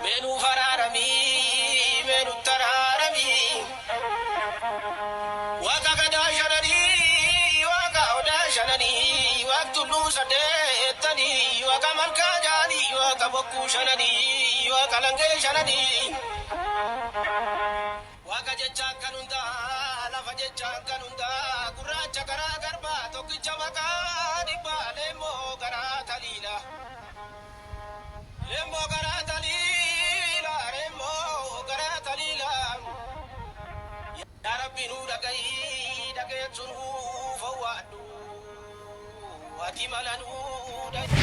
Mee nuuf araaramii, mee nutti araaramii. Waaqa gadaa shananii, waaqa odaa shananii, waaq tulluu saddeettanii, waaqa malkaa jaanii, waaqa bokkuu shananii, waaqa langee shananii. Waaqa jecha akkan hundaa, lafa jecha akkan hundaa, gurraacha garaa garbaa, tokkicha maqaa dhibbaa, leemmoo garaa taliila. Leemmoo garaa taliila, leemmoo garaa taliila. Yaa Rabbi nuu dhagayi, dhageettu nuuf owwaadhu, ati mala nuu dhayi.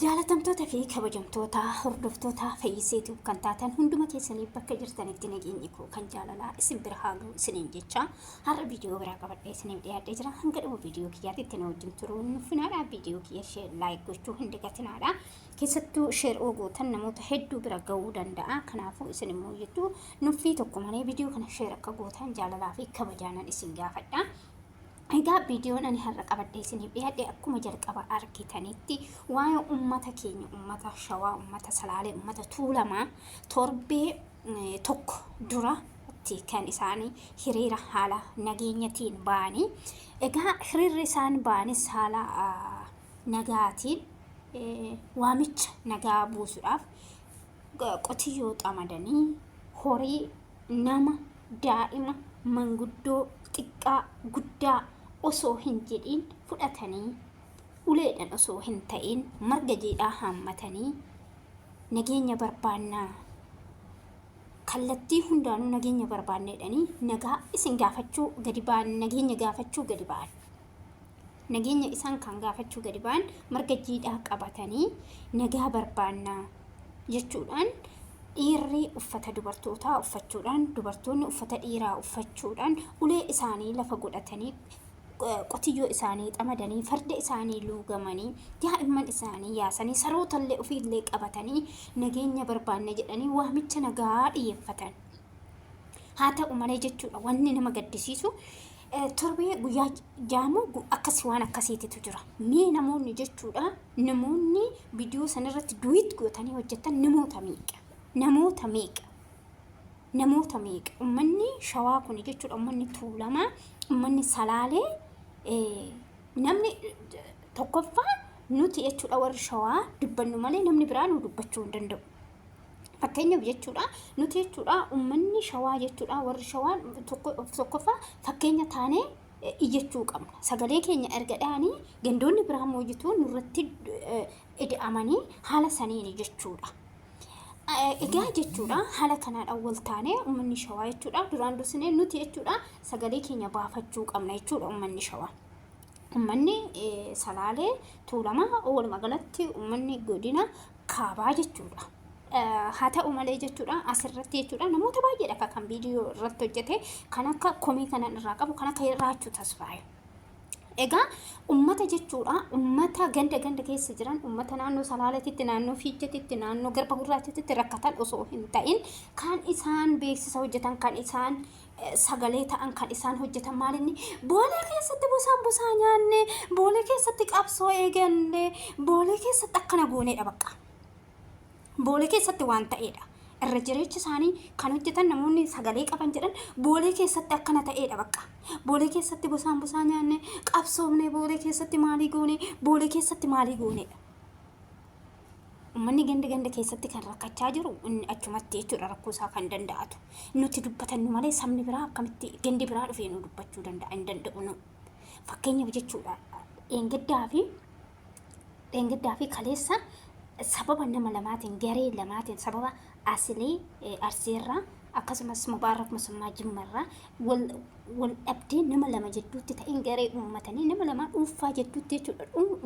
Jaalatamtoota fi kabajamtoota hordoftoota Fayyiseetuuf kan taatan hunduma keessanii bakka jirtanitti nageenyi koo kan jaalalaa isin bira haa ga'u isiniin jecha har'a viidiyoo biraa qabadhee isiniif dhiyaadhee jira. Hanga dhuma viidiyoo kiyyaatti itti na wajjin turuun nuffinaadha. Viidiyoo kiyya sheer laayik gochuu hin dagatinaadha. Keessattuu sheer oo gootan namoota hedduu bira ga'uu danda'a. Kanaafuu isin immoo jettu nuffii tokko malee viidiyoo kana sheer akka gootan jaalalaa fi kabajaanan isin gaafadha. Egaa viidiyoon ani har'a qabadhee isiniif dhiyaadhe akkuma jalqaba argitanitti waa'ee uummata keenya uummata Shawaa, uummata Salaalee, uummata Tuulamaa torbee tokko duratti kan isaan hiriira haala nageenyatiin ba'anii. Egaa hiriirri isaan ba'anis haala nagaatiin waamicha nagaa buusuudhaaf qotiyyoo xamadanii horii nama, daa'ima, manguddoo, xiqqaa, guddaa osoo hin jedhiin fudhatanii uleedhan osoo hin ta'iin marga jiidhaa haammatanii nageenya barbaannaa kallattii hundaanuu nageenya barbaanna jedhanii nagaa isin gaafachuu gadi ba'an nageenya gaafachuu gadi ba'an. Nageenya isaan kan gaafachuu gadi ba'an marga jiidhaa qabatanii nagaa barbaanna jechuudhaan dhiirri uffata dubartootaa uffachuudhaan dubartoonni uffata dhiiraa uffachuudhaan ulee isaanii lafa godhatanii qotiyyoo isaanii xamadanii farda isaanii luugamanii daa'imman isaanii yaasanii sarootallee ofiillee qabatanii nageenya barbaanna jedhanii waamicha nagaa dhiyeeffatan. Haa ta'u malee jechuudha wanni nama gaddisiisu torbee guyyaa jaamoo akkas waan akkasiititu jira. Mee namoonni jechuudha namoonni viidiyoo sanarratti duwit gootanii hojjetan namoota meeqa? Namoota meeqa? Namoota meeqa? Uummanni shawaa kun jechuudha uummanni tuulamaa uummanni salaalee namni tokkoffaa nuti jechuudha warri shawaa dubbannu malee namni biraa nu dubbachuu hin danda'u. Fakkeenyaaf jechuudha nuti jechuudha uummanni shawaa jechuudha warri shawaa tokkoffaa fakkeenya taanee iyyachuu qabna. Sagalee keenya erga dhahanii gandoonni biraa moojituu nurratti ida'amanii haala saniini jechuudha. Egaa jechuudha haala kanaadhaan wal taanee uummanni shawaa jechuudha duraan dursinee nuti jechuudha sagalee keenya baafachuu qabna jechuudha uummanni shawaa. Uummanni Salaalee Tuulamaa walumaa galatti uummanni godina kaabaa jechuudha. Haa ta'u malee jechuudha asirratti jechuudha namoota baay'eedha akka kan viidiyoo irratti hojjete kan akka komii kanan irraa qabu kan akka Raachuu Tasfaayee. Egaa ummata jechuudha ummata ganda ganda keessa jiran ummata naannoo Salaaleetitti naannoo Fiicheetitti naannoo Garba Gurraachatitti rakkatan osoo hin ta'in kan isaan beeksisa hojjetan kan isaan sagalee ta'an kan isaan hojjetan maal inni boolee keessatti bosaan bosaa nyaanne boolee keessatti qabsoo eegalle boolee keessatti akkana gooneedha bakka boolee keessatti waan ta'eedha irra jireechi isaanii kan hojjetan namoonni sagalee qaban jedhan boolee keessatti akkana ta'eedha bakka boolee keessatti bosaan bosaa nyaanne qabsoofne boolee keessatti maalii goone boolee keessatti maalii gooneedha. Uummanni ganda ganda keessatti kan rakkachaa jiru inni achumatti jechuudha rakkoo isaa kan danda'atu. Nuti dubbatannu malee sabni biraa akkamitti gandi biraa dhufee nu dubbachuu danda'a hin danda'u nu. Fakkeenyaaf jechuudha dheengaddaa fi dheengaddaa fi kaleessa sababa nama lamaatiin garee lamaatiin sababa Asilii Arsiirraa akkasumas Mubaarak Musummaa Jimmarraa wal wal dhabdee nama lama jidduutti ta'een garee uummatanii nama lama dhuunfaa jidduutti jechuudha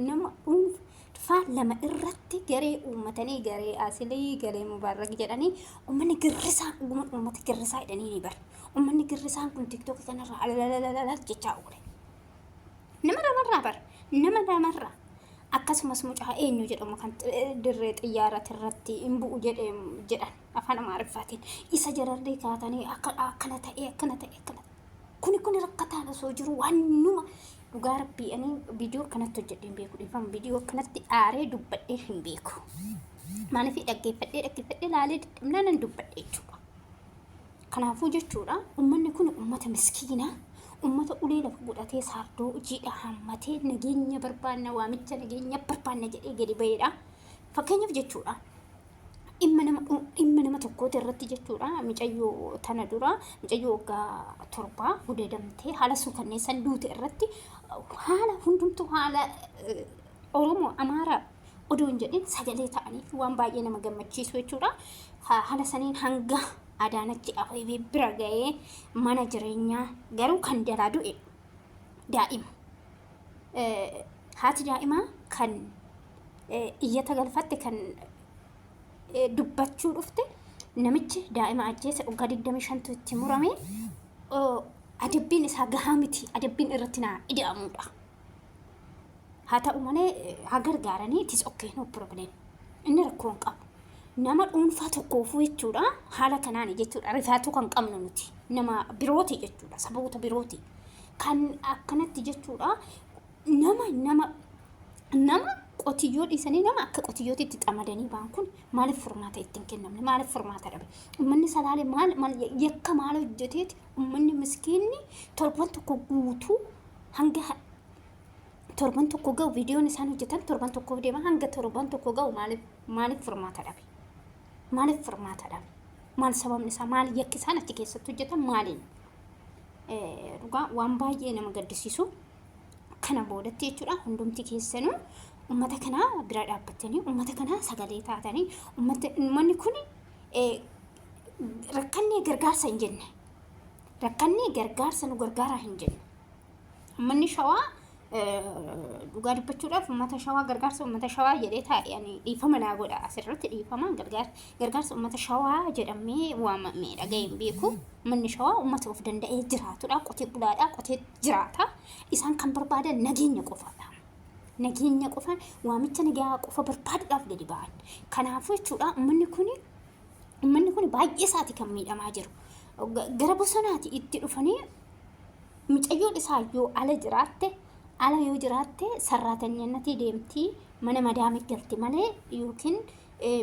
nama dhuunfaa ffaa 2 irratti garee uummatanii garee Asilii garee Mubaarrak jedhanii uummanni girrisaan dhuguma uummata girrisaa jedhanii ni bar. Uummanni girrisaan kun tiktookii kanarraa alalalalala jechaa oole. Nama lamarraa bar nama lamarraa akkasumas mucaa eenyu jedhamu kan dirree xiyyaarati irratti hin bu'u jedhee jedhan afaan amaariffaatiin isa jalallee kaatanii akka akkana ta'ee akkana ta'e akkana. Kuni kun rakkataan osoo jiru waan numa dhugaa rabbii ani viidiyoo akkanatti hojjedhee hin beeku dhiifama viidiyoo akkanatti aaree dubbadhee hin beeku. Maaliif dhaggeeffadhee dhaggeeffadhee laalee dadhabnaan nan dubbadhe jechuudha. Kanaafuu jechuudha uummanni kun uummata miskiinaa uummata ulee lafa godhatee saardoo jiidha hammatee nageenya barbaanna waamicha nageenya barbaanna jedhee gadi ba'eedha. Fakkeenyaaf jechuudha dhimma nama dhimma nama tokkooti irratti jechuudha micayyoo tana dura micayyoo waggaa torbaa gudeedamtee haala suukanneessan duute irratti haala hundumtuu haala Oromoo Amaaraa odoo hin jedhin sagalee ta'aniif waan baay'ee nama gammachiisu jechuudha. Haala saniin hanga Adaanachi Abeebee bira ga'ee mana jireenyaa garuu kan jalaa du'e daa'ima. Haati daa'imaa kan iyyata galfatte kan dubbachuu dhufte namichi daa'ima ajjeese waggaa 25tu itti murame adabbiin isaa gahaa miti adabbiin irratti naa ida'amuudha. Haa ta'u malee haa gargaaranii it is okay no problem. Inni rakkoo hin qabu. Nama dhuunfaa tokkoofuu jechuudha haala kanaan jechuudha rifaatuu kan qabnu nuti nama birooti jechuudha saboota birooti. Kan akkanatti jechuudha nama nama nama qotiyyoo dhiisanii nama akka qotiyyootti itti xamadanii ba'an kun maaliif furmaata ittiin kennamne maaliif furmaata dhabe uummanni salaalee maal maal yakka maal hojjeteeti uummanni miskiinni torban tokko guutuu hanga torban tokko ga'u viidiyoon isaan hojjetan torban tokkoof deema hanga torban tokko ga'u maaliif maaliif furmaata dhabe maaliif furmaata dhabe maal sababni isaa maal yakki isaan achi keessatti hojjetan maaliin dhugaa waan baay'ee nama gaddisiisu kana boodatti jechuudha hundumti keessanuu ummata kana bira dhaabbattanii ummata kana sagalee taatanii ummanni kun rakkannee gargaarsa hin jenne rakkannee gargaarsa nu gargaaraa hin jenne. Uummanni Shawaa dhugaa dubbachuudhaaf uummata Shawaa gargaarsa uummata Shawaa jedhee taa'e ani dhiifama naa godha asirratti dhiifama gargaarsa uummata Shawaa jedhamee waamamee dhaga'ee hin beeku. Uummanni Shawaa uummata of danda'ee jiraatudha qotee bulaadha qotee jiraata isaan kan barbaadan nageenya qofaadha. Nageenya qofa waamicha nagaa qofa barbaaduudhaaf gadi ba'an. Kanaafuu jechuudha uummanni kun baay'ee isaati kan miidhamaa jiru. Gara bosonaati itti dhufanii micayyoon isaa yoo ala jiraatte ala yoo jiraatte sarraatanyannatii deemtii mana madaamii galti malee yookiin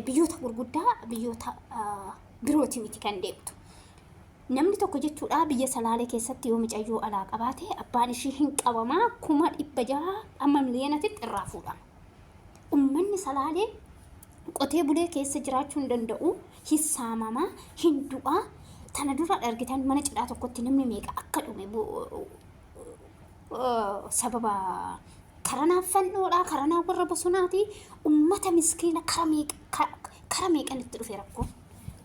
biyyoota gurguddaa biyyoota birooti miti kan deemtu. Namni tokko jechuudha biyya Salaalee keessatti yoo micayyoo alaa qabaate abbaan ishii hin qabamaa 600,000 amma miliyoonatitti irraa fuudhama. Uummanni Salaalee qotee bulee keessa jiraachuu hin danda'u, hin saamamaa, hin du'aa. Tana dura argitan mana cidhaa tokkotti namni meeqa akka dhume sababa karanaa fannoodhaa, karanaa warra bosonaati. Uummata miskiina kara meeqan itti dhufe rakkoon.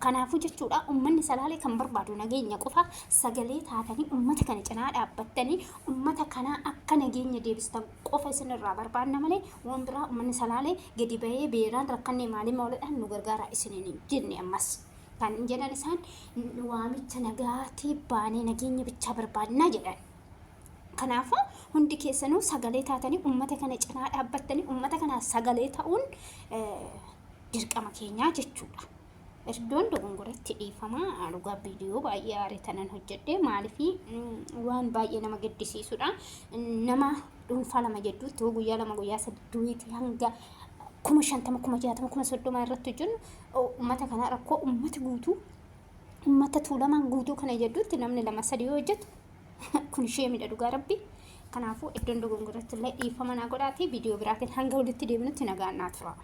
Kanaafuu jechuudha uummanni Salaalee kan barbaadu nageenya qofa sagalee taatanii uummata kana cinaa dhaabbattanii uummata kanaa akka nageenya deebistan qofa isinirraa barbaanna malee waan biraa uummanni Salaalee gadi bahee beeraan rakkannee maalii maaliidhaan nu gargaaraa isiniin hin jenne ammas. Kan jedhan isaan waamicha nagaatii baanee nageenya bichaa barbaannaa jedhan. Kanaafuu hundi keessanuu sagalee taatanii uummata kana cinaa dhaabbattanii uummata kanaa sagalee ta'uun dirqama keenyaa jechuudha. Iddoon dogongoratti dhiifama dhugaa viidiyoo baay'ee aarii tanan hojjedhe maaliif waan baay'ee nama gaddisiisudha. Nama dhuunfaa lama jedhuutti guyyaa lama guyyaa sadiitti hanga 50,000 60,000 30,000 irratti hojjennu uummata kanaa rakkoo uummata guutuu uummata tuulamaan guutuu kana jedhuutti namni lama sadi yoo hojjetu kun ishee midha dhugaa rabbi. Kanaafuu iddoon dogongoratti illee dhiifama naa godhaati viidiyoo biraatiin hanga walitti deebinutti nagaan naa tura.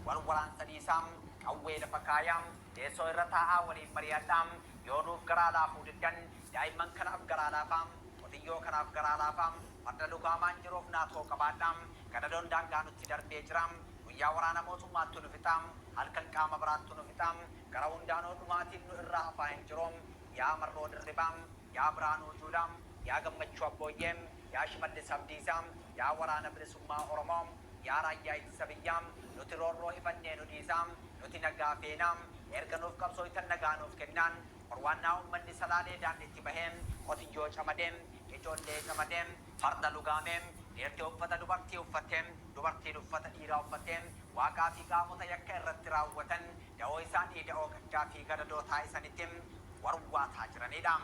Wal waraansa dhiisaa, qawwee lafa kaayaa, teessoo irra taa'aa waliin mari'adhaa. Yoo nuuf garaa laafuu diddan, daa'imman kanaaf garaa laafaa, qotiyyoo kanaaf garaa laafaa, farda lugaamaan jiruuf naatoo qabaadhaa. Gadadoon daangaa nutti darbee jira. Guyyaa waraana mootummaattu nu fixa, halkan qaama biraattu nu fixa. Gara hundaanuu dhumaatiin nu irraa hafaa hin jiru. Yaa Marroo Dirribaa, yaa Birhaanuu Juulaa, yaa Gammachuu Abbooyyee, yaa Shimallis Abdiisaa, yaa Waraana Bilisummaa Oromoo, yaa Raayyaa Ittisa Biyyaa, nuti roorroo hifannee nu dhiisaa, nuti nagaa feena. Erga nuuf qabsooytan nagaa nuuf kennaan. Horwaannaa uummanni Salaalee daanditti bahee, qotiyyoo camadee, ijoollee camadee, farda lugaamee, dhiirti uffata dubartii uffattee, dubartiin uffata dhiiraa uffattee, Waaqaa fi qaamota yakka irratti raawwatan da'oo isaanii da'oo gaddaa fi gadadoo taasisanitti. Warwaataa jiranidha.